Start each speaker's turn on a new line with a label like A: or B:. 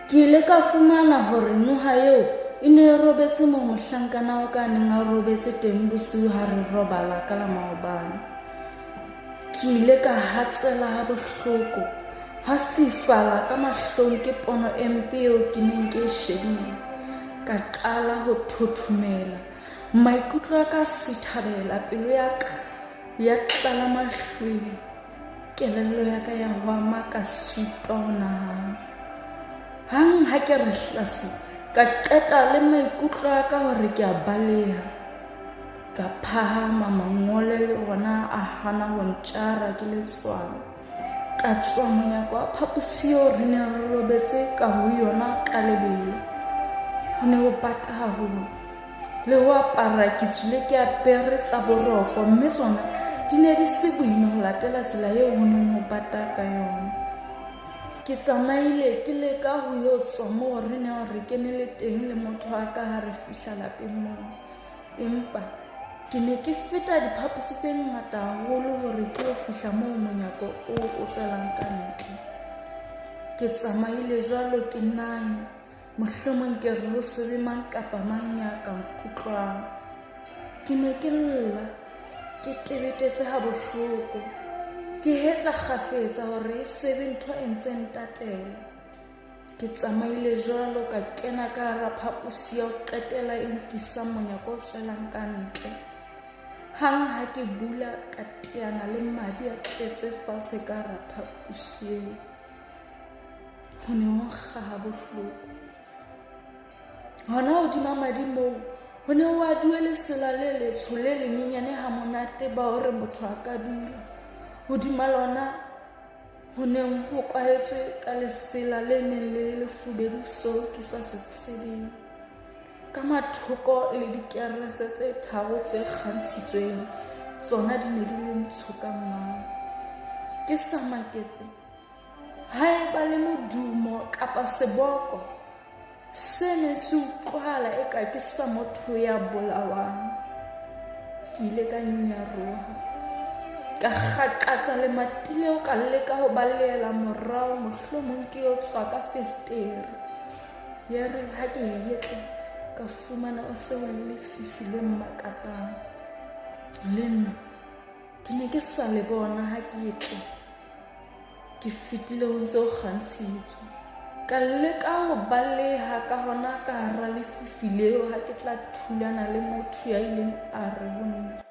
A: Ke ile ka fumana hore noha eo e ne e robetse moo mohlankana wa ka a neng a robetse teng bosiu ha re robala ka la maobane. Ke ile ka hatsela ha bohloko, ha fifala ka mahlong ke pono e mpe eo ke neng ke e shebile. Ka qala ho thothomela, maikutlo a ka a sithabela, pelo ya ka ya tlala mahlwele, kelello ya ka ya hwama ka sitwa ho nahana. Hang ha ke re hlase, ka qeta le maikutlo a ka hore ke a baleha. Ka phahama mangole le ona a hana ho ntjara ke letswalo. Ka tswa monyako wa phaposi eo re neng re robetse ka ho yona ka lebelo. Ho ne ho bata haholo. Le ho apara ke tswile ke apere tsa boroko mme tsona di ne di se boima ho latela tsela eo ho neng ho bata ka yona. Ke tsamaile ke leka ho yo tswa moo re neng re kene le teng le motho wa ka ha re fihla lapeng moo. Empa ke ne ke feta diphaposi tse ngata haholo hore ke yo fihla moo monyako oo o tswelang ka ntle. Ke tsamaile jwalo ke nanya, mohlomong ke re ho se be mang kapa mang ya ka nkutlwang. Ke ne ke lla, ke tebetetse ha bohloko, ke hetla kgafetsa hore e se be ntho e ntse ntatela. Ke tsamaile jwalo ka kena ka hara phaposi ya ho qetela e nkisang monyako o tswelang ka ntle. Hang ha ke bula ka teana le madi a tletse fatshe ka hara phaposi eo. Ho ne ho nkga ha bohloko. Hona hodima madi moo ho ne ho aduwe lesela le letsho le lenyenyane ha monate ba hore motho a ka dula. Hodima lona ho neng ho kwahetswe ka lesela le neng le le lefubedu seo ke sa se tsebeng. Ka mathoko le dikerese tse tharo tse kgantshitsweng, tsona di ne di le ntsho ka mmala. Ke sa maketse ha eba le modumo kapa seboko Se ne se utlwahala eka ke sa motho ya bolawang. Ke ile ka nyaroha. Ka kgaqatsa lemati leo ka leka ho balehela morao mohlomong ke yo tswa ka fesetere. Yare ha ke hetla ka fumana o se o le lefifi le mmakatsang. Le nna ke ne ke sa le bona ha ke tle. Ke fetile ho ntse ho kgantshitswe. Ka leka ho baleha ka hona ka hara lefifi leo ha ke tla thulana le motho ya ileng a re ho nna.